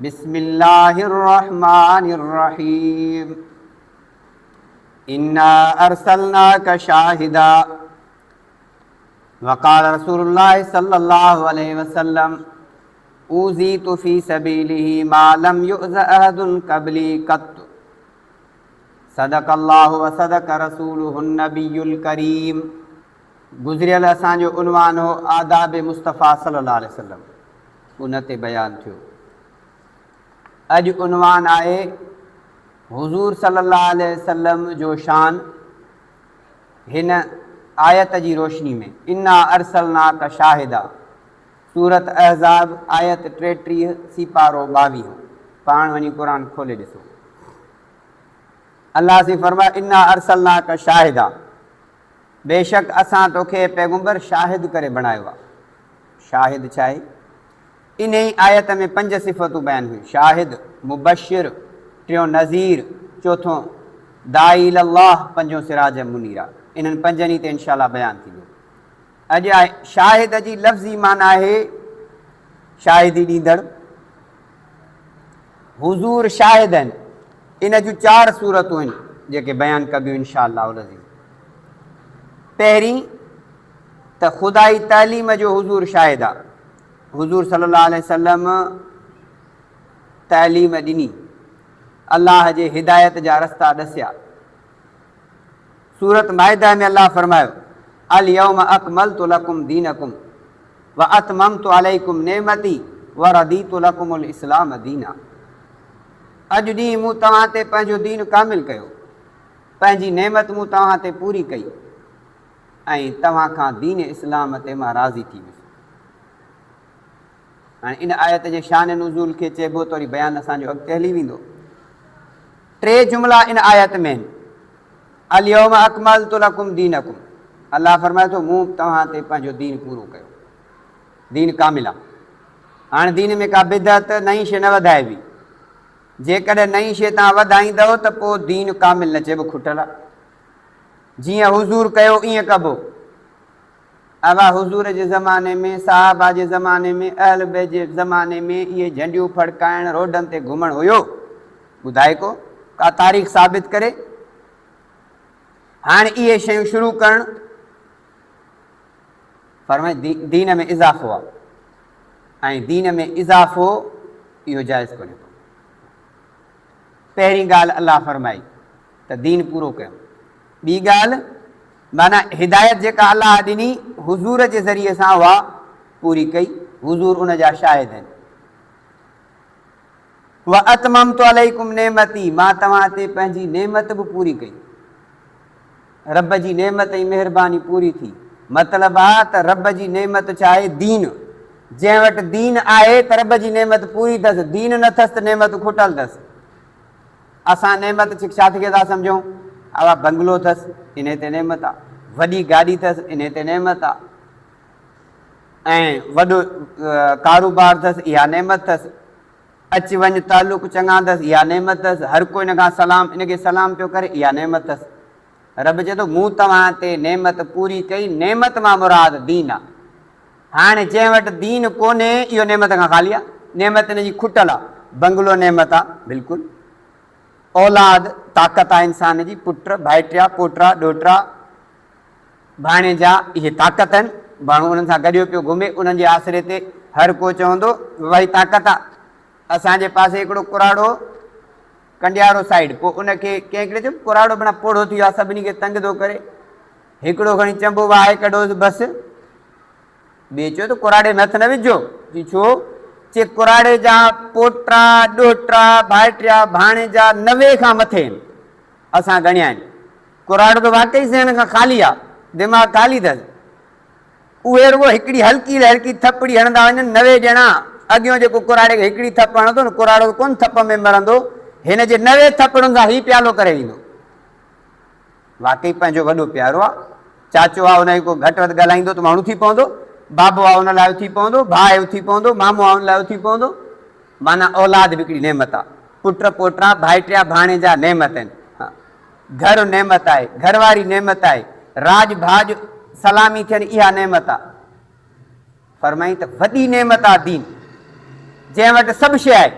بسم الله الرحمٰن الرحيم انا ارسلناک شاهدا وقال رسول الله صلي الله عليه وسلم اوذيت في سبيله ما لم يؤذ احد قبلي قط صدق الله وصدق رسوله النبي الڪريم. گذريل اسان جو عنوان هو آداب مصطفيٰ صلي الله عليه وسلم ان تي بيان ٿيو. اڄ عنوان آهي حضور صلي الله عليه وسلم جو شان هن آيت جي روشني ۾ انا ارسلناک شاهدا سورة احزاب آيت 33 سيپارو 22 پاڻ وڃي قرآن کولي ڏسو. الله سائين فرمايو، انا ارسلناک شاهدا بيشڪ اسان توکي اي پيغمبر شاهد ڪري بڻايو آهي. شاهد ڇا آهي؟ انهي آيت ۾ پنج صفتون بيان هيون، شاهد، مبشر، ٽيون نذير، چوٿون داعي الي الله، پنجون سراجا منيرا. انهن پنجن ئي تي انشاء الله بيان ٿيندو. اڄ آهي شاهد جي لفظي معنيٰ آهي شاهدي ڏيندڙ. حضور شاهد آهن. ان جون چار صورتون آهن جيڪي بيان ڪبيون انشاء الله العزيز. پهرين ته خدائي تعليم جو حضور شاهد آهي. حضور صلي الله عليه وسلم تعليم ڏني، الله جي هدايت جا رستا ڏسيا. سورة مائده ۾ الله فرمايو، اليوم اڪملت لڪم دينڪم واتممت عليڪم نعمتي ورضيت لڪم الاسلام دينا. اڄ ڏينهن مون توهان تي پنهنجو دين ڪامل ڪيو، پنهنجي نعمت مون توهان تي پوري ڪئي ۽ توهان کان دين اسلام تي مان راضي ٿي ويس. هاڻي ان آيت جي شان نزول کي چئبو ته وري بيان اسان جو اڳتي هلي ويندو. ٽي جملا ان آيت ۾ آهن. اليوم اڪملت لڪم دينڪم، الله فرمائي ٿو مون توهان تي پنهنجو دين پورو ڪيو، دين ڪامل آهي. هاڻي دين ۾ ڪا بدعت نئين شيء نه وڌائبي. جيڪڏهن نئين شيء توهان وڌائيندؤ ته پوء دين ڪامل نه چئبو، کٽل آهي. جيئن حضور ڪيو ائين ڪبو. اها حضور جي زماني ۾، صحابه جي زماني ۾، اهل بيت جي زماني ۾ اهي جهنڊيون ڦڙڪائڻ، روڊن تي گهمڻ هيو؟ ٻڌائي ڪو؟ ڪا تاريخ ثابت ڪري؟ هاڻ اهي شيون شروع ڪرڻ فرمائي دين ۾ اضافو آهي ۽ دين ۾ اضافو اهو جائز ڪونهي ڪو. پهرين ڳالهه الله فرمائي ته دين پورو ڪيو. ٻي ڳالهه معنيٰ هدايت جيڪا الله ڏني حضور جي ذريعي سان اها پوري ڪئي، حضور ان جا شاهد آهن. واتممت عليڪم نعمتي مان توهان تي پنهنجي نعمت به پوري ڪئي. رب جي نعمت ۽ مهرباني پوري ٿي. مطلب آ ته رب جي نعمت ڇا آهي؟ دين. جنهن وٽ دين آهي ته رب جي نعمت پوري اٿس، دين نه اٿس ته نعمت کٽل اٿس. اسان نعمت ڇا کي ٿا سمجهون؟ اها بنگلو اٿس، انهي تي نعمت آ. وڏي گاڏي اٿس، انهي تي نعمت آ. ۽ وڏو ڪاروبار اٿس، اها نعمت اٿس. اچ وڃ تعلق چڱا اٿس، اها نعمت اٿس. هر ڪو ان کان سلام، ان کي سلام پيو ڪري، اها نعمت اٿس. رب چئي ٿو، مون توهان تي نعمت پوري ڪئي، نعمت مان مراد دين آ. هاڻي جنهن وٽ دين ڪونهي اهو نعمت کان خالي آ، نعمت ان جي کٽل آ، بنگلو نعمت آ، بلڪل، اولاد طاقت آ انسان جي، پٽ، ڀائٽيا، پوٽا، ڏوهٽا، ڀاڻيجا اهي طاقت آهن، ماڻهو انهن سان گڏيو پيو گهمي، انهن جي آسري تي هر ڪو چوندو وهي طاقت آ، اسان جي پاسي هڪڙو ڪراڙو ڪنڊيارو سائيڊ پوء ان کي ڪنهن هڪڙي چيو ڪراڙو بنا پوڙهو ٿي ويو آ سڀني کي تنگ ٿو ڪري، هڪڙو کڻي چنبو وهائي ڪڍوس بس. ٻئي چيو ته ڪراڙي ۾ هٿ نه وجهو. چي ڇو؟ چي ڪراڙي جا پوٽا، ڏوهٽا، ڀائٽيا، ڀاڻيجا 90 کان مٿي آهن. اسان ڳڻيا آهن. ڪراڙو ته واقعي ذهن کان خالي آ. دماغ خالي اٿس. اهي رڳو هڪڙي هلڪي هلڪي ٿپڙي هڻندا وڃن 90 ڄڻا. اڳيون جيڪو ڪراڙي کي هڪڙي ٿپ هڻندو نه ڪراڙو ته ڪونه ٿپ ۾ مرندو. هن جي 90 ٿپڙن سان هي پيالو ڪري ويندو. واقعي پنهنجو وڏو پيارو آ. چاچو آ ان کي ڪو گهٽ وڌ ڳالهائيندو ته ماڻهو اٿي پوندو. بابو آ ان لاء اٿي پوندو. ڀاء آهي اٿي پوندو. مامو آ ان لاء اٿي پوندو. معنيٰ اولاد به هڪڙي نعمت آ. پٽ پوٽا، ڀائٽيا ڀاڻيجا نعمت آهن. ها گهر نعمت آهي. گهر واري نعمت آهي. راڄ ڀاڄ سلامي ٿين اها نعمت آ. فرمائين ته وڏي نعمت آ دين. جنهن وٽ سڀ شيء آهي.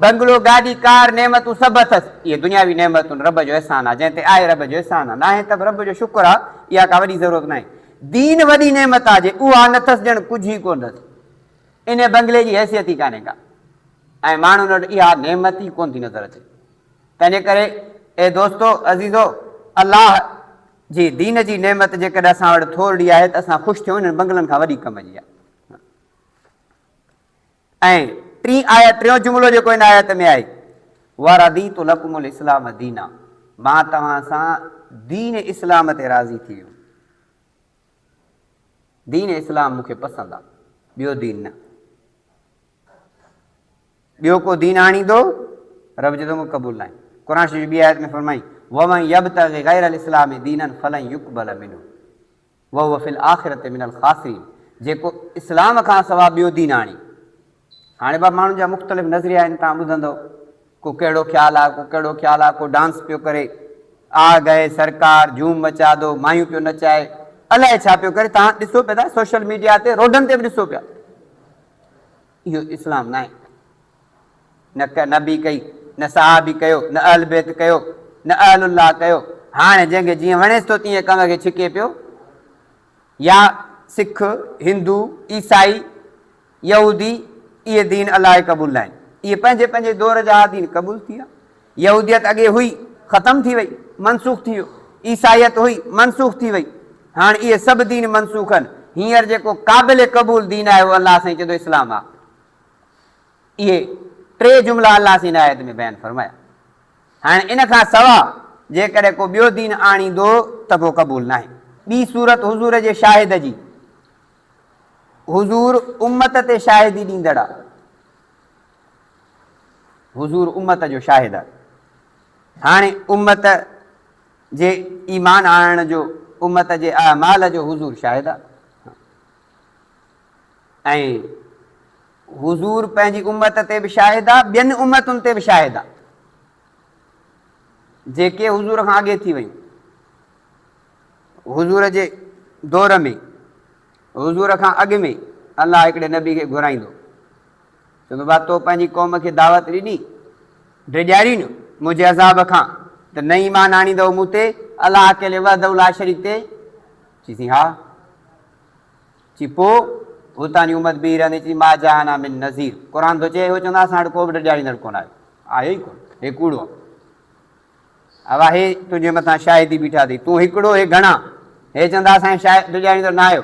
بنگلو، گاڏي، ڪار، نعمتون سڀ اٿس. اهي دنياوي نعمتون رب جو احسان آ، جنهن تي آهي رب جو احسان آ، ناهي ته به رب جو شڪر آ، اها ڪا وڏي ضرورت ناهي. دين وڏي نعمت آ، جي اها نه اٿس ڄڻ ڪجهه ئي ڪونه اٿس. ان بنگلي جي حيثيت ئي ڪانهي ڪا ۽ ماڻهن وٽ اها نعمت ئي ڪونه ٿي نظر اچي. تنهنجي ڪري اي دوستو، عزيزو! الله جي دين جي نعمت جيڪڏهن اسان وٽ ٿورڙي آهي ته اسان خوش ٿيون، انهن بنگلن کان وڏي ڪم جي آهي. ۽ ٽين آيت، ٽيون جملو جيڪو هن آيت ۾ آهي، ورضيت لڪم الاسلام دينا، مان توهان سان دين اسلام تي راضي ٿي ويم. دين اسلام مون کي پسند آ، ٻيو دين نه. ٻيو ڪو دين آڻيندو، رب چئي ٿو مون کي قبول ناهي. قرآن شريف جي ٻي آيت ۾ فرمائين، ومن يبتغ غير الاسلام دينا فلن يقبل منه وهو في الاخرة من الخاسرين جيڪو اسلام کان سوا ٻيو دين آڻي. هاڻي به ماڻهن جا مختلف نظريا آهن، توهان ٻڌندؤ ڪو ڪهڙو خيال آ، ڪو ڪهڙو خيال آ، ڪو ڊانس پيو ڪري، آ گئي سرڪار، جهوم مچا دو، مايون پيو نچائي، الائي ڇا پيو ڪري، توهان ڏسو پيا ٿا سوشل ميڊيا تي، روڊن تي به ڏسو پيا. اهو اسلام ناهي. نه نبي ڪئي، نه صحابي ڪيو، نه اهل بيت ڪيو، نه اهل الله ڪيو. هاڻي جنهن کي جيئن وڻيس ٿو تيئن ڪم کي ڇڪي پيو. يا سک، هندو، عيسائي، يهودي اهي دين الله کي قبول ناهن. اهي پنهنجي پنهنجي دور جا دين قبول ٿي ويا. يهوديت اڳي هئي، ختم ٿي وئي، منسوخ ٿي ويو. عيسائيت هئي، منسوخ ٿي وئي. هاڻ اهي سڀ دين منسوخ آهن. هينئر جيڪو قابل قبول دين آهي اهو الله سائين چوندو اسلام آهي. اهي ٽي جملا الله سائين هن آيت ۾ بيان فرمايا. هاڻ ان کان سوا جيڪڏهن ڪو ٻيو دين آڻيندو ته پوء قبول ناهي. ٻي صورت حضور جي شاهد جي. حضور امت تي شاهدي ڏيندڙ آهي. حضور امت جو شاهد آهي. هاڻي امت جي ايمان آڻڻ جو، امت جي اعمال جو حضور شاهد آهي ۽ حضور پنهنجي امت تي به شاهد آهي، ٻين امتن تي به شاهد آهي، جيڪي حضور کان اڳي ٿي ويون. حضور جي دور ۾ حضور کان اڳ ۾ الله هڪڙي نبي کي گهرائيندو. چوندو ڀاء تو پنهنجي قوم کي دعوت ڏني، ڊيڄارين منهنجي عذاب کان ته نه ايمان آڻيندؤ مون تي، الله اڪيلي وحده لا شريڪ تي؟ چيسين ها. چي پوء هتان جي امت بيهي رهندي چي ما جاءنا من نذير قرآن ٿو چئي هو چوندا اسان وٽ ڪو به ڊيڄاريندڙ ڪونه آيو، آيو ئي ڪونه، هي ڪوڙو آهي. اوا هي تنهنجي مٿان شاهدي بيٺا اٿئي، تون هڪڙو هي گهڻا، هي چوندا اسان کي شاهد ڊيڄاريندڙ نه آيو.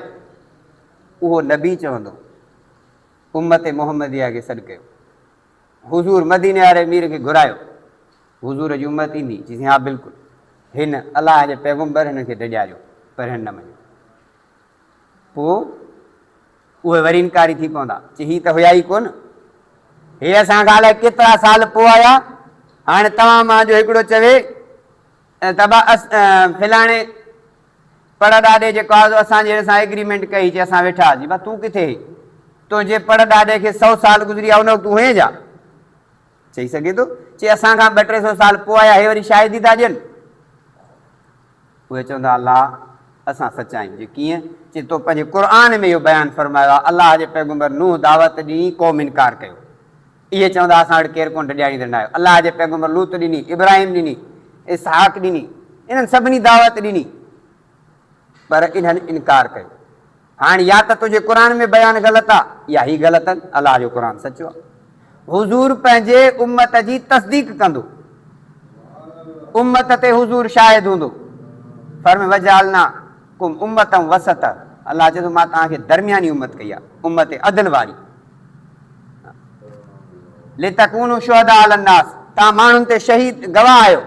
اهو نبي چوندو امت محمديه کي سڏ ڪيو. حضور مديني واري مير کي گهرايو. حضور جي امت ايندي؟ چيسين ها بلڪل. هن، الله جي پيغمبر، هنن کي ڊيڄاريو پر هن نه مڃيو. پوء اهي وري انڪاري ٿي پوندا. چي هي ته هيا ئي ڪونه. هي اسان کان الائي ڪيترا سال پوء آيا. هاڻي توهان مان جو هڪڙو چوي ته با فلاڻي پڙ ڏاڏي جيڪو آهي سو اسان جي هن سان ايگريمينٽ ڪئي چي اسان ويٺا هئاسين. با تون ڪٿي هئين؟ تنهنجي پڙ ڏاڏي کي سئو سال گذري ويا ان وقت تون هئين ڇا؟ چئي سگهي ٿو؟ چي اسان کان ٻه ٽي سئو سال پوء آيا هي وري شاهدي ٿا ڏين. اهي چوندا الله اسان سچا آهيون. چي ڪيئن؟ چي تو پنهنجي قرآن ۾ اهو بيان فرمايو آهي الله جي پيغمبر نوح دعوت ڏني قوم انڪار ڪيو. اهي چوندا اسان وٽ ڪير ڪونه ڊيڄاريندڙ نه آيو. الله جي پيغمبر لوط ڏني، ابراهيم ڏني، اسحاق ڏني، انهن سڀني دعوت ڏني پر انهن انڪار ڪيو. هاڻ يا ته تنهنجي قرآن ۾ بيان غلط آ يا هي غلط آهن، الله جو قرآن سچو آ. حضور پنهنجي امت جي تصديق ڪندو. امت تي حضور شاهد هوندو. فرمائي وجعلناڪم امة وسطا الله چئي ٿو مان توهان کي درمياني امت ڪئي آ، امت عدل واري. لتڪونوا شهداء علي الناس توهان ماڻهن تي شهيد گواهه آهيو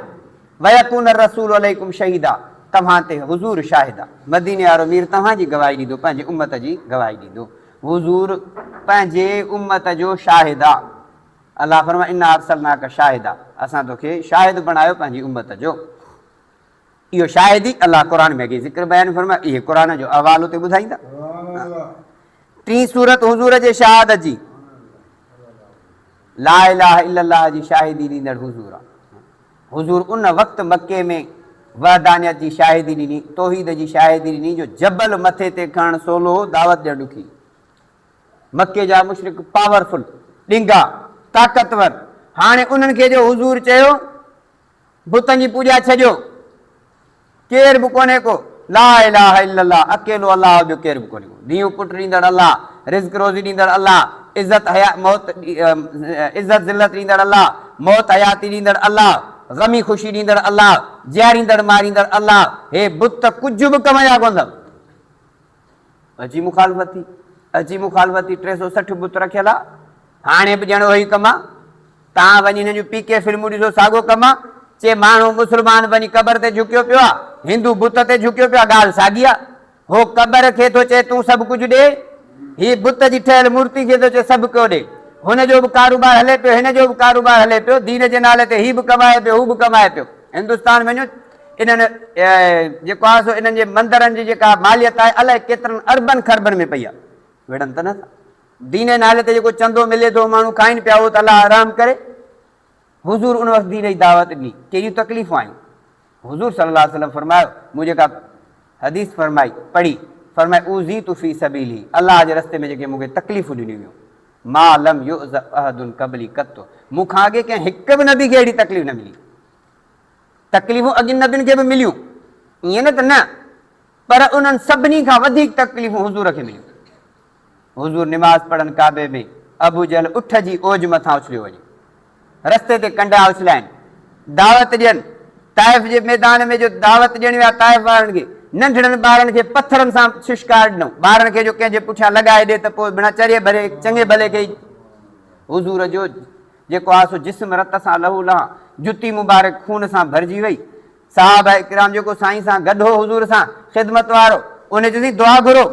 ويڪون الرسول عليڪم شهيدا توهان تي حضور شاهد آ مديني وارو مير توهان جي گواهي ڏيندو پنهنجي امت جي گواهي ڏيندو حضور پنهنجي امت جو شاهد آ الله فرمائي انا ارسلناڪ شاهدا اسان توکي شاهد بڻايو پنهنجي امت جو اهو شاهد ئي الله قرآن ۾ اڳي ذڪر بيان فرمايو اهي قرآن جو احوال اتي ٻڌائيندا. ٽين سورت حضور جي شهادت جي لا اله الا الله جي شاهدي ڏيندڙ حضور آ. حضور ان وقت مڪي ۾ وحدانيت جي شاهدي ڏني، توحيد جي شاهدي ڏني جو جبل مٿي تي کڻڻ سولو هو، دعوت ڏيڻ ڏکي. مڪي جا مشرڪ پاور فل، ڏنگا، طاقتور، هاڻي انهن کي جو حضور چيو، بتن جي پوڄا ڇڏيو، ڪير به ڪونهي ڪو، لا اله الا الله، اڪيلو الله ٻيو ڪير به ڪونهي ڪو، ڌيئون پٽ ڏيندڙ الله، رزق روزي ڏيندڙ الله، عزت حيا موت عزت ذلت ڏيندڙ الله، موت حياتي ڏيندڙ الله، غمي خوشي ڏيندڙ الله، جياريندڙ ماريندڙ الله، هي بت ڪجهه به ڪم جا ڪونه اٿو. اچي مخالفت ٿي، اچي مخالفت ٿي، 360 بت رکيل آ، هاڻي به ڄڻ اهو ئي ڪم آ. توهان وڃي هنن جون پي ڪي فلمون ڏسو ساڳو ڪم آ. چي ماڻهو مسلمان وڃي قبر تي جهڪيو پيو آ، هندو بت تي جهڪيو پيو آ، ڳالهه ساڳي آ. هو قبر کي ٿو چئي تون سڀ ڪجهه ڏي، هي بت جي ٺهيل مورتي کي ٿو چئي سڀ ڪيو ڏي. هن جو به ڪاروبار هلي پيو، هن جو به ڪاروبار هلي پيو، دين جي نالي تي هي به ڪمائي پيو، هو به ڪمائي پيو. هندستان وڃو انهن جيڪو آ سو انهن جي مندرن جي جيڪا ماليت آهي الائي ڪيترن اربن کربن ۾ پئي آ. وڙهن ته نه ٿا. دين جي نالي تي جيڪو چندو ملي ٿو ماڻهو کائين پيا اهو ته الله حرام ڪري. حضور ان وقت دين جي دعوت ڏني، ڪيڏيون تڪليفون آيون. حضور صلي الله عليه وسلم فرمايو، مون جيڪا حديث فرمائي، پڙهي، فرمائي اوذيت في سبيله، الله جي رستي ۾ جيڪي مون کي تڪليفون ڏنيون ويون، ما لم يؤذ احد قبلي قط، مون کان اڳي ڪنهن هڪ به نبي کي اهڙي تڪليف نه ملي. تڪليفون اڳين نبين کي به مليون، ائين نه ته نه، پر انهن سڀني کان وڌيڪ تڪليفون حضور کي مليون. حضور نماز پڙهن ڪعبي ۾، ابوجهل اٺ جي اوج مٿان اڇليو وڃي. رستي تي ڪنڊا اڇلائن، دعوت ڏين، طائف جي ميدان ۾ جو دعوت ڏيڻ ويا طائف وارن کي، ننڍڙن ٻارن کي پٿرن سان ششڪار ڏنائون، ٻارن کي جو ڪنهن جي پٺيان لڳائي ڏي ته پوء بنا چريي ڀري چڱي ڀلي کي ئي حضور جو جيڪو آهي سو جسم رت سان لهو لهان، جتي مبارڪ خون سان ڀرجي وئي. صحابه ڪرام جيڪو سائين سان گڏ هو حضور سان خدمت وارو، ان چيو سائين دعا گهرو.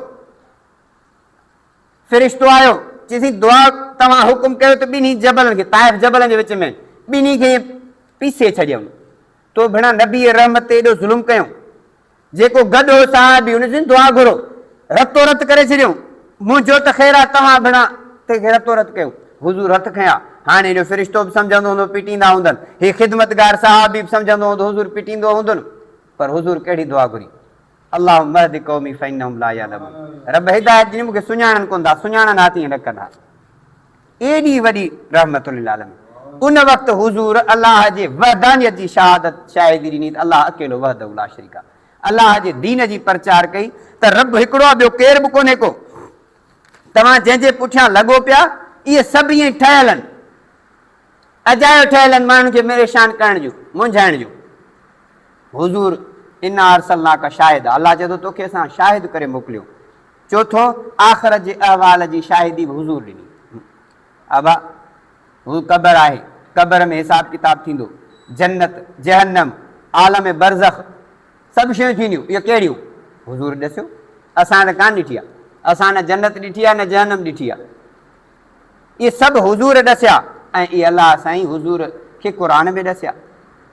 فرشتو آيو، چيسين دعا توهان حڪم ڪيو ته ٻنهي جبلن کي، طائف جبلن جي وچ ۾ ٻنهي کي ائين پيسي ڇڏيائون. تو ڀيڻا نبي رحمت تي ايڏو ظلم ڪيائون. جيڪو گڏ هو صحابي ان چيسين دعا گهرو، رتو رت ڪري ڇڏيائون. منهنجو ته خير آ توهان ڀيڻا تنهن کي رتو رت ڪيو. حضور هٿ کنيا. هاڻي جو فرشتو به سمجهندو هوندو پٽيندا هوندن. هي خدمتگار صحابي به سمجهندو هوندو حضور پٽيندو هوندن. پر حضور ڪهڙي دعا گهري؟ اللهم اهد قومي فانهم لا يعلمون رب هدايت ڏني مون کي سڃاڻن ڪونه ٿا سڃاڻن ها ته ائين نه ڪن ها. ايڏي وڏي رحمت للعالمين ان وقت حضور الله جي وحدانيت جي شهادت شاهدي ڏني ته الله اڪيلو وحده لا شريڪ آهي. الله جي دين جي پرچار ڪئي ته رب هڪڙو آهي ٻيو ڪير به ڪونهي ڪو. توهان جنهن جي پٺيان لڳو پيا اهي سڀ ائين ٺهيل آهن اجايو ٺهيل آهن ماڻهن کي پريشان ڪرڻ جون منجهائڻ جون. حضور انا ارسلناک شاهدا الله چئي ٿو توکي اسان شاهد ڪري موڪليو. چوٿون آخرت جي احوال جي شاهدي به حضور ڏني. ابا هو قبر آهي قبر ۾ حساب ڪتاب ٿيندو جنت جهنم عالم برزخ سڀ شيون ٿينديون اهي ڪهڙيون حضور ڏسيو اسان ته ڪانه ڏٺي آهي اسان نه جنت ڏٺي آهي نه جهنم ڏٺي آهي. اهي سڀ حضور ڏسيا ۽ اهي الله سائين حضور کي قرآن ۾ ڏسيا.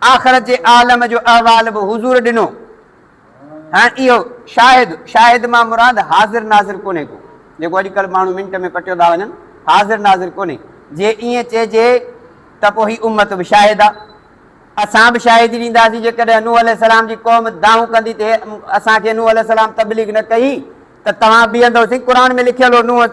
آخرت جي عالم جو احوال به حضور ڏنو. هاڻ اهو شاهد، شاهد مان مراد حاضر ناظر ڪونهي ڪو، جيڪو اڄڪلهه ماڻهو منٽ ۾ پٽيو ٿا وڃن، حاضر ناظر ڪونهي. جي ائين چئجي ته پوء هي امت به شاهد آ. اسان به شاهدي ڏينداسين جيڪڏهن نوح عليه السلام جي قوم دانهون ڪندي ته اسان کي نوح عليه السلام تبليغ نه ڪئي ته توهان بيهندؤ سائين قرآن ۾ لکيل هو نوح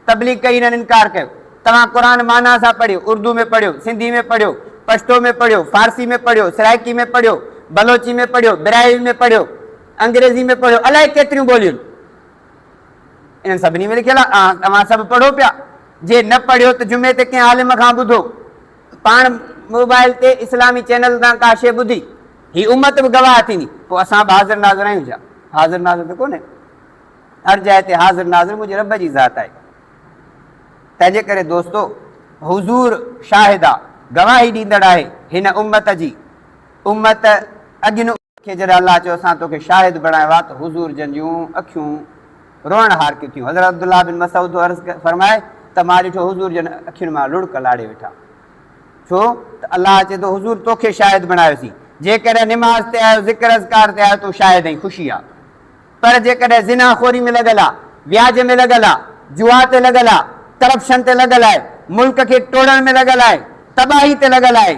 تبليغ ڪئي هنن انڪار ڪيو. توهان قرآن معنيٰ سان پڙهيو، اردو ۾ پڙهيو، سنڌي ۾ پڙهيو، پشتو ۾ پڙهيو، فارسي ۾ پڙهيو، سرائيڪي ۾ پڙهيو، بلوچي ۾ پڙهيو، براهوي ۾ پڙهيو، انگريزي ۾ پڙهيو، الائي ڪيتريون ٻوليون انهن سڀني ۾ لکيل آهي. توهان سڀ پڙهو پيا. جي نه پڙهيو ته جمعي تي ڪنهن عالم کان ٻڌو. پاڻ موبائل تي اسلامي چينل تان ڪا شيء ٻڌي. هي امت به گواهه ٿيندي. پوء اسان به حاضر ناظر آهيون ڇا؟ حاضر ناظر ته ڪونهي. هر جاء تي حاضر ناظر منهنجي رب جي ذات آهي. تنهنجي ڪري دوستو حضور شاهد آ، گواهي ڏيندڙ آهي هن امت جي. امت اڳين امت کي جڏهن الله چيو اسان توکي شاهد بڻايو آ ته حضور جن جون اکيون روئڻ هارڪيون ٿيون. حضرت عبدالله بن مسعود ٿو عرض فرمائي ته مان ڏٺو حضور جن اکين مان لڙڪ لاڙي ويٺا. ڇو ته الله چئي ٿو حضور توکي شاهد بڻايوسين. جيڪڏهن نماز تي آيو ذڪر اذڪار تي آيو تون شاهد آهين خوشي آ. پر جيڪڏهن زنا خوري ۾ لڳل آ، وياج ۾ لڳل آ، جوا تي لڳل آ، ڪرپشن تي لڳل آهي، ملڪ کي ٽوڙڻ ۾ لڳل آهي، تباهي تي لڳل آهي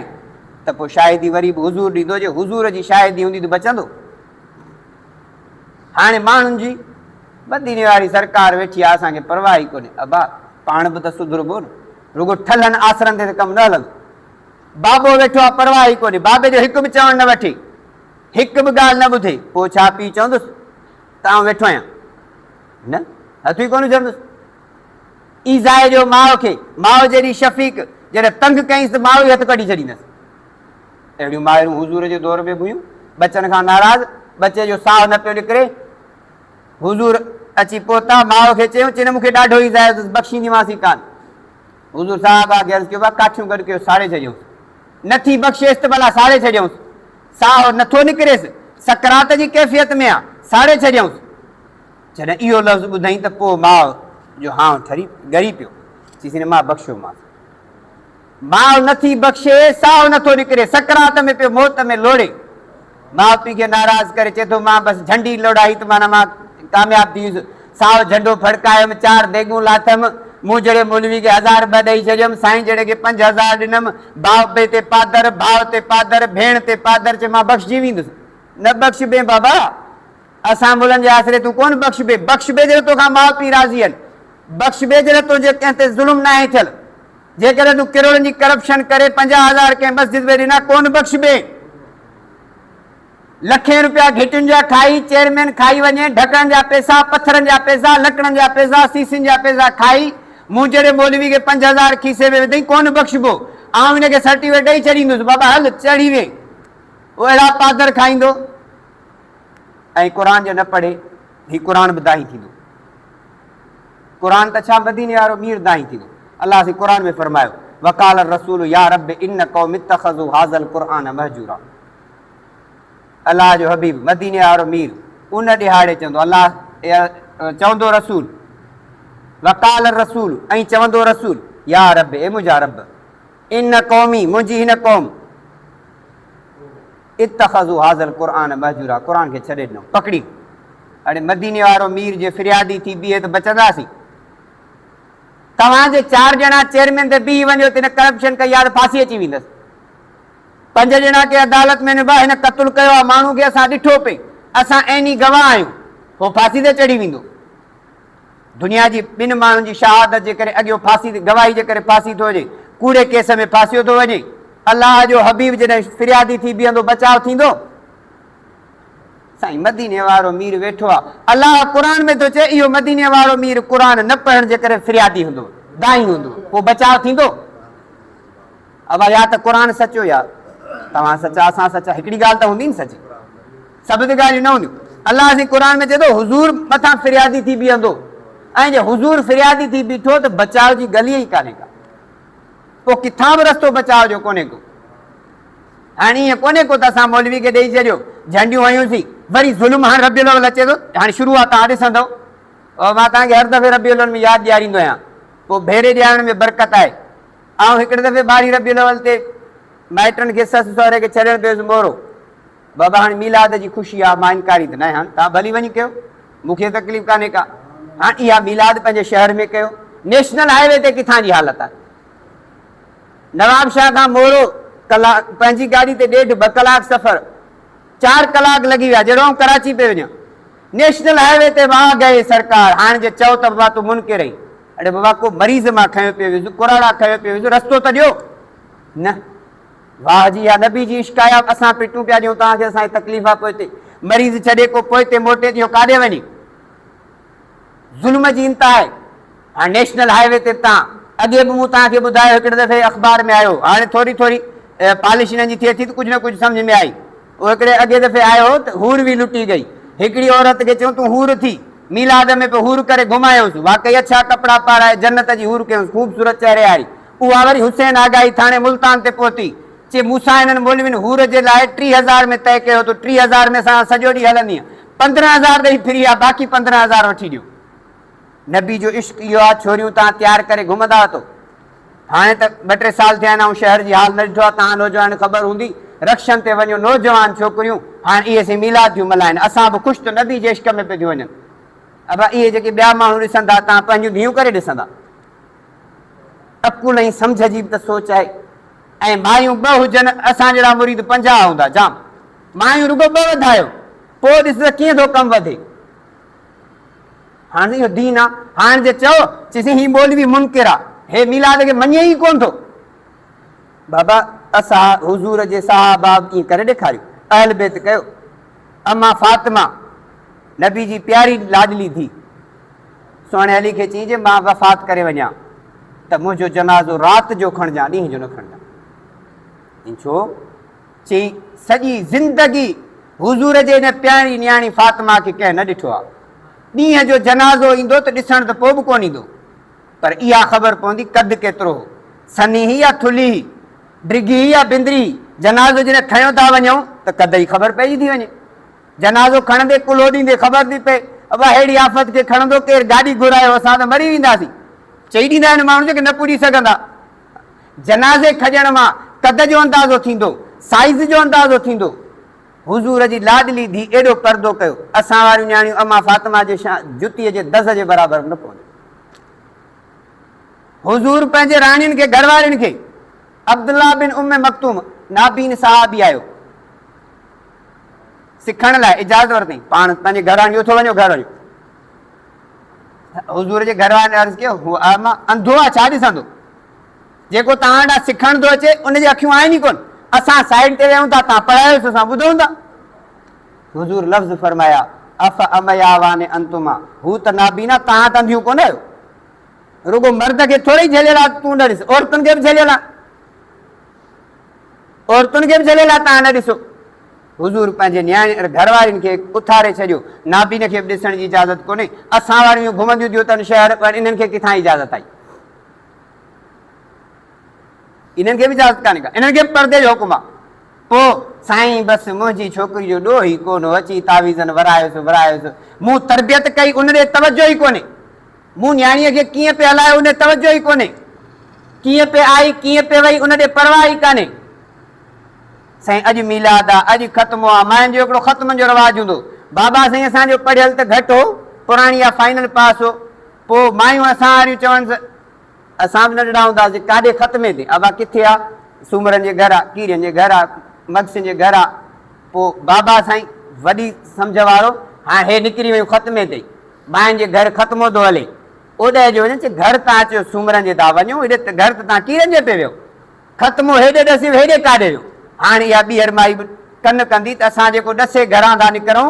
ته پوء شاهدي وري به حضور ڏيندو، جي حضور جي شاهدي هوندي ته بچندو. هاڻي ماڻهن جي مديني واري سرڪار ويٺي آ اسان کي پرواهه ئي ڪونهي. ابا پاڻ به ته سڌربو نه، رڳو ٺلهن آسرن تي ته ڪم نه هلندو. بابو ويٺو آ پرواهه ئي ڪونهي. بابي جو هڪ به چوڻ نه وٺي. هڪ به ڳالهه نه ٻڌي. پوء ڇا پيء چوندس ته آئون ويٺو آهيان؟ نه، هٿ ئي ڪونه جهلندس. ايذائي جو ماء کي، ماء جيڏي شفيق، جڏهن تنگ ڪيائينس ته ماء ئي هٿ ڪڍي ڇڏيندس. اهڙيون مائرون حضور جي دور ۾ به هيون. ٻچن کان ناراض، ٻچي جو ساهه نه پيو نڪري. حضور اچي پهتا، ماء کي چيائون، چي نه مون کي ڏاڍو ايذايو اٿس، بخشينديمانس ئي ڪانه. حضور صاحب کي عرض ڪيو، ڀاء ڪاٺيون گڏ ڪيو، ساڙي ڇڏيونس. نه ٿي بخشيس ته ڀلا ساڙي ڇڏيونس. ساهه نه ٿو نڪريس، سڪرات جي ڪيفيت ۾ آ، ساڙي ڇڏيونس. جڏهن اهو لفظ ٻڌائين ته پوء ماء جو هانء ٺري ڳري پيو. چيسين نه ماء بخشيومانس. ماء نه ٿي بخشي، ساهه نه ٿو نڪري، سڪرات ۾ پيو موت ۾ لوڙي. ماء پيء کي ناراض ڪري چئي ٿو، مان بس جهنڊي لوڙائي ته معنيٰ مان ڪامياب ٿي ويس. سائو جهنڊو ڦڙڪايم، چار ديڳون لاٿم، مون جهڙي مولوي کي هزار ٻه ڏئي ڇڏيم، سائين جهڙي کي 5000 ڏنم، بابي تي پادر، ڀاء تي پادر، ڀيڻ تي پادر، چي مان بخشجي ويندس. نه بخشبين بابا! اسان ملن جي آسري تون ڪونه بخشبين. بخشبين جڏهن توکان ماء پيء راضي آهن. بخشبين جڏهن تنهنجي ڪنهن تي ظلم ناهي ٿيل. جيڪڏهن تون ڪروڙن جي ڪرپشن ڪري 50,000 ڪنهن مسجد ۾ ڏنا ڪونه بخشبين. لکين روپيا گهٽين جا کائي، چيئرمين کائي وڃي، ڍڪڻن جا پئسا، پٿرن جا پئسا، لڪڙن جا پئسا، سيسين جا پئسا کائي، مون جهڙي مولوي کي 5000 کيسي ۾ وڌئين ڪونه بخشبو. آئون هن کي سرٽيفڪيٽ ڏئي ڇڏيندس، بابا هل چڙهي ويهه. هو اهڙا پادر کائيندو ۽ قرآن جو نه پڙهي، هي قرآن به دانهين ٿيندو. قرآن ته ڇا مديني وارو مير دانهين ٿيندو. الله سائين قرآن ۾ فرمايو، وقال الرسول يا رب ان قوم اتخذوا هذا القرآن مهجورا. الله جو حبيب مديني وارو مير ان ڏهاڙي چوندو الله چوندو رسول وقال الرسول ۽ چوندو رسول يا رب اي منهنجا رب ان قومي منهنجي هن قوم اتخذوا هذا القرآن مهجورا قرآن کي ڇڏي ڏنو پڪڙي اڙي مديني وارو مير جي فريادي ٿي بيهي ته بچنداسين توهان جي چار ڄڻا چيئرمين تي بيهي وڃو ته هن ڪرپشن ڪئي آهي ته ڦاسي اچي ويندس پنج ڄڻا ڪنهن عدالت ۾ نڀا هن قتل ڪيو آهي ماڻهو کي اسان ڏٺو پئي اسان عيني گواهه آهيون هو ڦاسي تي چڙهي ويندو دنيا جي ٻن ماڻهن جي شهادت جي ڪري اڳيون ڦاسي گواهي جي ڪري ڦاسي ٿو وڃي ڪوڙي ڪيس ۾ ڦاسيو ٿو وڃي الله جو حبيب جڏهن فريادي ٿي بيهندو بچاء ٿيندو سائين مديني وارو مير ويٺو آ الله قرآن ۾ ٿو چئي اهو مديني وارو مير قرآن نه پڙهڻ جي ڪري فريادي هوندو دانهين هوندو پوء بچاء ٿيندو ابا يا ته قرآن سچو يا توهان سچا اسان سچا هڪڙي ڳالهه ته هوندي نه سچي سڀ ته ڳالهيون نه هونديون الله سائين قرآن ۾ چئي ٿو حضور مٿان فريادي ٿي بيهندو ۽ جي حضور فريادي ٿي بيٺو ته بچاء جي گلي ئي ڪانهي ڪا پوء ڪٿان به رستو بچاء جو ڪونهي ڪو هاڻي ائين ڪونهي ڪو ته اسان مولوي کي ڏيئي ڇڏيو جهنڊيون هنيونسين وري ظلم هاڻي ربيع الاول اچي ٿو هاڻي شروع آ توهان ڏسندو مان توهان کي هر دفعي ربيع الاول ۾ ياد ڏياريندو آهيان پوء ڀيري ڏيارڻ ۾ برڪت آهي آئون هڪڙي دفعي ٻارهين ربيع الاول تي مائٽن کي سس سهري کي ڇڏڻ پيس مورو. بابا هاڻي ميلاد جي خوشي آ مان انڪاري ته ناهيان توهان ڀلي وڃي ڪيو مون کي تڪليف ڪانهي ڪا. هاڻ اها ميلاد پنهنجي شهر ۾ ڪيو. نيشنل هاء وي تي ڪٿان جي حالت آهي. نوابشاهه کان مورو ڪلاڪ پنهنجي گاڏي تي ڏيڍ ٻه ڪلاڪ سفر چار ڪلاڪ لڳي ويا جهڙو آئون ڪراچي پيو وڃان. نيشنل هاء وي تي واهه گئي سرڪار هاڻ جي چئو ته بابا تون منڪر آهين. اڙي بابا ڪو مريض مان کنيو پيو ويس، ڪراڙا کنيو پيو ويس، رستو ته ڏيو. نه. واهه جي اها نبي جي عشق آهي، اسان پٽون پيا ڏيون توهان کي، اسان کي تڪليف آهي پوئتي. مريض ڇڏي ڪو پوئتي موٽي ته اهو ڪاڏي وڃي. ظلم جي انتها آهي. هاڻ نيشنل هاء وي تي تان اڳي به مون توهان کي ٻڌايو هڪڙي دفعي اخبار ۾ آيو هاڻي ٿوري ٿوري پالش هنن جي ٿئي ٿي ته ڪجهه نه ڪجهه سمجهه ۾ آئي. اهو هڪڙي اڳئين دفعي آيو هو ته حور وي لٽي گئي. هڪڙي عورت کي چيائون تون حور ٿي. ميلاد ۾ پيو حور ڪري گهمايونس. واقعي اڇا ڪپڙا پارائي جنت جي حور ڪيونس. خوبصورت چهري واري. اها وري حسين آگاهي ٿاڻي ملتان تي پهتي. چي مون سان هنن مولوين حور جي لاء 3000 ۾ طئي ڪيو هو ته 3000 ۾ اسان سان سڄو ڏينهن هلندينء. 15,000 ڏئي ڦري آ باقي 15,000 وٺي ڏيو. نبي جو عشق اهو آ ڇوريون تان تيار ڪري گهمندا وتو. هاڻي ته ٻه ٽي سال ٿيا آهن آئون شهر جي حال نه ڏٺو آهي توهان نوجوانن کي خبر هوندي رڪشن تي وڃو نوجوان ڇوڪريون هاڻ اهي سين ميلاد ٿيون ملهائن اسان به خوش ته نبي جي عشق ۾ پيون ٿيون وڃن ابا اهي جيڪي ٻيا ماڻهو ڏسن ٿا توهان پنهنجون ڌيئون ڪري ڏسندا عقل ۽ سمجهه جي به ته سوچ آهي ۽ مايون ٻه هجن اسان جهڙا مريد 50 هوندا جام مايون رڳو ٻه وڌايو پوء ڏس ته ڪيئن ٿو ڪم وڌي هاڻ اهو دين آ. هاڻ جي چئو، چي سائين هي مولوي منڪر آ. هي ميلاد کي مڃي ئي ڪونه ٿو. بابا اسان حضور جي صحابه به ائين ڪري ڏيکاريو. اهل بيت ڪيو. اما فاطمه نبي جي پياري لاڏلي ڌي سهڻي علي کي چيائين جي مان وفات ڪري وڃان ته منهنجو جنازو رات جو کڻجان ڏينهن جو نه کڻجان. چيائين ڇو؟ چيائين سڄي زندگي حضور جي ان پياري نياڻي فاطمه کي ڪنهن نه ڏٺو آ. ڏينهن جو جنازو ايندو ته ڏسڻ ته پوء به ڪونه ايندو پر اها خبر پوندي قد ڪيترو هو، سنهي هئي يا ٿلهي هئي، ڊگهي هئي يا بندري هئي، جنازو جڏهن کنيو ٿا وڃون ته قد جي خبر پئجي ٿي وڃي. جنازو کڻندي ڪلهو ڏيندي خبر ٿي پئي، ابا ههڙي آفت کي کڻندو ڪير، گاڏي گهرايو اسان ته مري وينداسين. چئي ڏيندا آهن ماڻهو جيڪي نه پڄي سگهندا. جنازي کڄڻ مان قد جو اندازو ٿيندو، سائيز جو اندازو ٿيندو. حضور جي لاڏلي ڌيء ايڏو پردو ڪيو، اسان واريون نياڻيون امان فاطمه جي جتيء جي دز جي برابر به نه پونديون. حضور پنهنجي راڻين کي گهر وارين کي عبدالله بن ام مڪتوم نابين صحابي آيو سکڻ لاء اجازت ورتائين پاڻ پنهنجي گهر وارن کي اٿو وڃو گهر وڃو حضور جي گهر وارن عرض ڪيو هو اعميٰ انڌو آ ڇا ڏسندو جيڪو توهان ڏانهن سکڻ ٿو اچي ان جي اکيون آهن ئي ڪونه اسان سائيڊ تي ويهون ٿا توهان پڙهايوس اسان ٻڌون ٿا حضور لفظ فرمايا، اف عمياوان انتما، هو ته نابينا، توهان ته انڌيون ڪونه آهيو. رڳو مرد کي ٿوري ئي جهليل آهي، تون نه ڏس، عورتن کي به جهليل آهي. عورتن کي به جهليل آهي، توهان نه ڏسو. حضور پنهنجي نياڻي گهر وارين کي اٿاري ڇڏيو، نابين کي به ڏسڻ جي اجازت ڪونهي. اسان واريون گهمنديون ٿيون اٿن شهر، پر انهن کي ڪٿان اجازت آئي؟ انهن کي به اجازت ڪانهي ڪا، انهن کي به پردي جو حڪم آهي. پوء سائين بس منهنجي ڇوڪري جو ڏوهه ئي ڪونه هو، اچي تعويذن ورايس ورايس. مون تربيت ڪئي ان ڏي توجهه ئي ڪونهي. مون نياڻيء کي ڪيئن پئي هلايو ان ڏي توجهه ئي ڪونهي. ڪيئن پئي آئي ڪيئن پئي وئي ان ڏي پرواهه ئي ڪانهي. سائين اڄ ميلاد آ، اڄ ختمو آ، ماين جو هڪڙو ختمن جو رواج هوندو. بابا سائين اسان جو پڙهيل ته گهٽ هو، پراڻي يا فائنل پاس هو. پوء مايون اسان واريون چونس. اسان به ننڍڙا هونداسين، ڪاڏي ختمي تي، ابا ڪٿي آ؟ سومرن جي گهر آ، ڪيرين جي گهر آ، مگسين جي گهر آ. پوء بابا سائين وڏي سمجهه وارو، هاڻ هي نڪري ويون ختمي تي، ماين جي گهر ختمو ٿو هلي. اوڏهه جو وڃن، چي گهر تان اچيو سومرن جي ٿا وڃون، هيڏي ته گهر ته تان ڪيرين جي پئي ويو. ختمو هيڏي ڏسي هيڏي ڪاڏي ويو. هاڻ اها ٻيهر مائي به ڪن ڪندي ته اسان جيڪو ڏسي گهران ٿا نڪرون،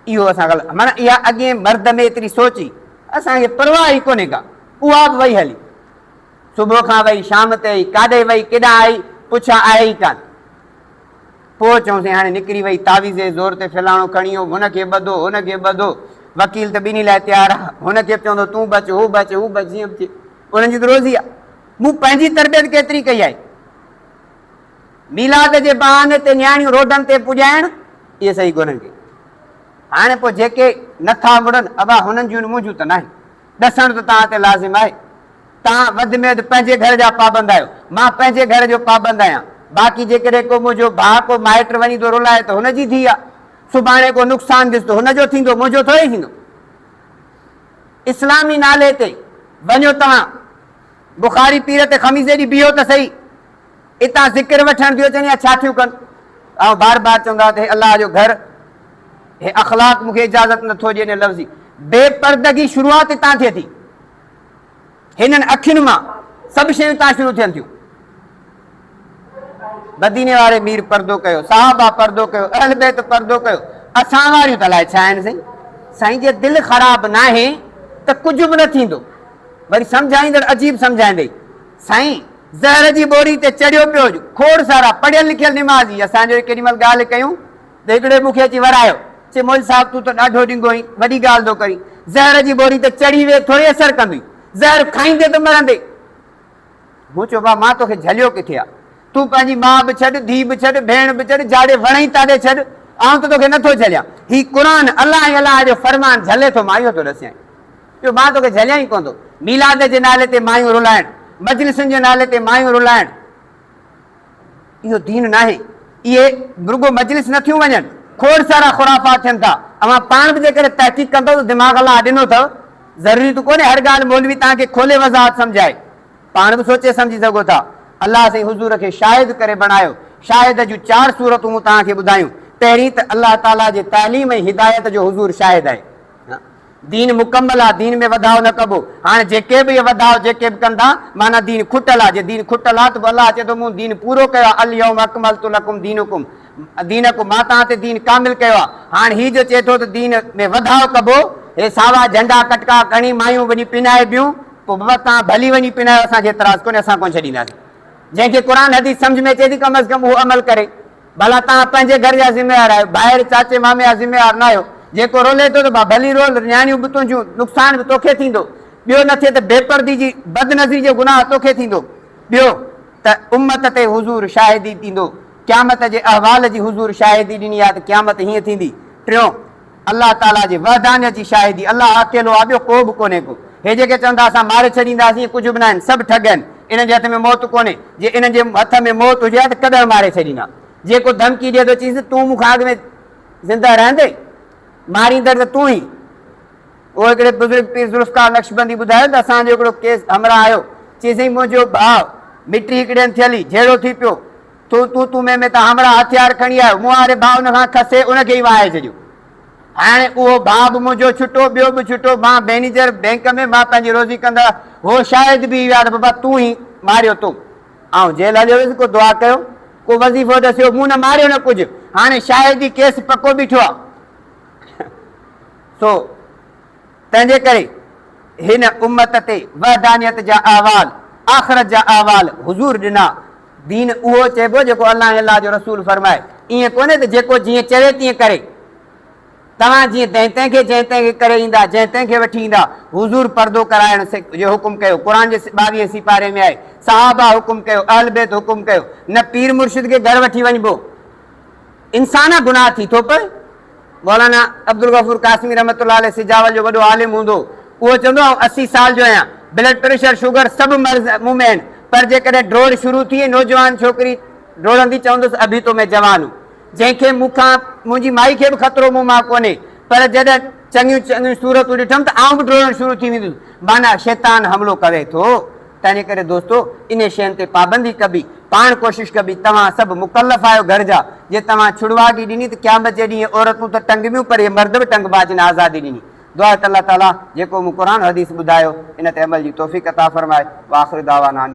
اهو اسان غلط معنيٰ اها اڳئين مرد ۾ ايتري سوچ ئي اسان کي پرواهه ئي ڪونهي ڪا اها به وئي هلي صبح کان وئي شام تي آئي ڪاڏي وئي ڪيڏانهن آئي پڇا آهي ئي ڪانه پوء چئون سين هاڻي نڪري وئي تعويذ جي زور تي فلاڻو کڻي ويو هن کي ٻڌو هن کي ٻڌو وڪيل ته ٻنهي لاء تيار آ هن کي به چوندو تون بچ هو بچ هو بچ جيئن به ٿئي انهن جي ته روزي آ مون پنهنجي تربيت ڪيتري ڪئي آهي ميلاد جي بهاني تي نياڻيون روڊن تي پڄائڻ اهي صحيح ڪونهن ڪي. هاڻي پوء جيڪي نه ٿا مڙن ابا هنن جون منهنجون ته ناهن. ڏسڻ ته توهان تي لازم آهي. توهان وڌ ۾ وڌ پنهنجي گهر جا پابند آهيو. مان پنهنجي گهر جو پابند آهيان. باقي جيڪڏهن ڪو منهنجو ڀاء ڪو مائٽ وڃي ٿو رلائي ته هن جي ڌيء آ. سڀاڻي ڪو نقصان ٿيس ته هن جو ٿيندو منهنجو ٿورئي ٿيندو. اسلامي نالي تي وڃو توهان بخاري پير تي خميسي ڏينهن بيهو ته سهي. اتان ذڪر وٺڻ ٿيون اچن يا ڇا ٿيون ڪن؟ آئون بار بار چوندو آهيان ته هي الله جو گهر، هي اخلاق مون کي اجازت نه ٿو ڏئي ان لفظ جي بي پردگي شروعات اتان ٿئي ٿي. هنن اکين مان سڀ شيون اتان شروع ٿين ٿيون. مديني واري مير پردو ڪيو، صحابه پردو ڪيو، اهل بيت پردو ڪيو، اسان واريون ته الائي ڇا آهن سائين. سائين جي دل خراب ناهي ته ڪجهه به نه ٿيندو. وري سمجهائيندڙ عجيب سمجهائيندئي. سائين زهر جي ٻوري تي چڙهيو پيو هج. کوڙ سارا پڙهيل لکيل نمازي اسان جو ڪيڏي مهل ڳالهه ڪيون ته هڪڙي مون کي اچي ورايو، چي مولوي صاحب تون ته ڏاڍو ڏنگو آهين، وڏي ڳالهه ٿو ڪرين. زهر جي ٻوري تي چڙهي ويهه ٿوري اثر ڪندئي. زهر کائيندي ته مرندي. مون چيو ڀاء مان توکي جهليو ڪٿي آ. تون پنهنجي ماء به ڇڏ، ڌيء به ڇڏ، ڀيڻ به ڇڏ، جاڏي وڻئي تاڏي ڇڏ، آئون ته توکي نٿو جهليان. هي قرآن الله ۽ الله جو فرمان جهلي ٿو مان اهو ٿو ڏسيانء. جو مان توکي جهليان ئي ڪونه ٿو. ميلاد جي نالي تي مايون رلائڻ، مجلسن جي نالي تي مايون رلائڻ اهو دين ناهي. اهي رڳو مجلس نه ٿيون وڃن، کوڙ سارا خرافات ٿين ٿا. اوهان پاڻ به جيڪڏهن تحقيق ڪندؤ ته دماغ الله ڏنو اٿو، ضروري ته ڪونهي هر ڳالهه مولوي توهان کي کولي وضاحت سمجهائي. پاڻ به سوچي سمجهي سگهو ٿا. الله سائين حضور کي شاهد ڪري بڻايو. شاهد جون چار صورتون مون توهان کي ٻڌايون. پهرين ته الله تعاليٰ جي تعليم ۽ هدايت جو حضور شاهد آهي. دين مڪمل آ، دين ۾ وڌاء نه ڪبو. هاڻ جيڪي به اهي وڌاء جيڪي به ڪن ٿا، معنيٰ دين کٽل آ. جي دين کٽل آ ته پوء الله چئي ٿو مون دين پورو ڪيو آ، اليوم اڪملت لڪم دينڪم، دينڪم، مان توهان تي دين ڪامل ڪيو آ. هاڻ هي جو چئي ٿو ته دين ۾ وڌاء ڪبو، هي ساوا جهنڊا ڪٽڪا کڻي مايون وڃي پنائبيون، پوء بابا توهان ڀلي وڃي پنايو اسان کي اعتراض ڪونهي، اسان ڪونه ڇڏينداسين. جنهن کي قرآن حديث سمجهه ۾ اچي ٿي ڪم از ڪم اهو عمل ڪري. ڀلا توهان پنهنجي گهر جا ذميوار آهيو، ڀائر، چاچي مامي جا ذميوار نه آهيو. جيڪو رولي ٿو ته ڀا ڀلي رول، نياڻيون به تنهنجون، نقصان به توکي ٿيندو. ٻيو نه ٿئي ته بي پردي جي بد نظري جو گناهه توکي ٿيندو. ٻيو ته امت تي حضور شاهدي ڏيندو. قيامت جي احوال جي حضور شاهدي ڏني آهي ته قيامت هيئن ٿيندي. ٽيون. الله تعاليٰ جي وحدانيت جي شاهدي، الله اڪيلو آهي ٻيو ڪو به ڪونهي ڪو. هي جيڪي چون ٿا اسان ماري ڇڏينداسين اهي ڪجهه به ناهن سڀ ٺڳ آهن انهن جي هٿ ۾ موت ڪونهي جي انهن جي هٿ ۾ موت هجي ها ته ڪڏهن ماري ڇڏيندا. جي ڪو ڌمڪي ڏئي ٿو چئينس تون مون کان اڳ ۾ زنده رهندين ماريندڙ ته تون ئي. اهو هڪڙي بزرگ پير ذوالفقار نقشبندي ٻڌايو ته اسان جو هڪڙو ڪيس همراهه آيو چي سائين منهنجو ڀاء مٽي هڪڙي هنڌ ٿيل هئي جهيڙو ٿي پيو تون تون تون مين مين تان همراهه هٿيار کڻي آيو، مون واري ڀاء ان کان کسي ان کي ئي وهائي ڇڏيو. هاڻي اهو ڀاء به منهنجو ڇٽو، ٻيو به ڇٽو، مان مئنيجر بئنڪ ۾، مان پنهنجي روزي ڪندڙ، هو شاهد به ويا ته بابا تون ئي ماريو تو. آئون جيل هليو ويس، ڪو دعا ڪيو، ڪو وظيفو ڏسيو، مون نه ماريو نه ڪجهه. هاڻي شاهدي ڪيس پڪو بيٺو آ. سو. تنهنجي ڪري هن امت تي وحدانيت جا احوال، آخرت جا احوال حضور ڏنا. دين اهو چئبو جيڪو الله ۽ الله جو رسول فرمائي. ائين ڪونهي ته جيڪو جيئن چوي تيئن ڪري. توهان جيئن تنهن تنهن کي جنهن تنهن کي ڪري ايندا، جنهن تنهن کي وٺي ايندا. حضور پردو ڪرائڻ جو حڪم ڪيو، قرآن جي ٻاويهين سيپاري ۾ آهي. صحابه حڪم ڪيو، اهل بيت حڪم ڪيو. نه پير مرشد کي گهر وٺي وڃبو. انسان آ گناهه ٿي ٿو پئي. مولانا عبدالغفور قاسمي رحمة الله عليه سجاول جو وڏو عالم هوندو هو. اهو چوندو هو آئون 80 سال جو آهيان، بلڊ پريشر، شگر سڀ مرض مون ۾ آهن، پر جيڪڏهن ڊوڙ شروع ٿي ۽ نوجوان ڇوڪري ڊوڙندي چوندس ابهي تو مين جوان هون. جنهن کي مون کان منهنجي مائي کي به خطرو مون مان ڪونهي، پر جڏهن چڱيون چڱيون صورتون ڏٺم ته آئون به ڊوڙڻ شروع ٿي ويندس. معنيٰ شيطان حملو ڪري ٿو. تنهن ڪري دوستو انهي شين تي پابندي ڪبي، پاڻ ڪوشش ڪبي، توهان سڀ مڪلف آهيو گهر جا، جي توهان ڇڙواڳي ڏني ته قيامت جي ڏينهن عورتون ته ٽنگبيون پر اهي مرد به ٽنگبا جن آزادي ڏني. دعا آهي ته الله تعالي جيڪو مون قرآن و حديث ٻڌايو ان تي عمل جي توفيق عطا فرمائي. واخر دعوانا ان.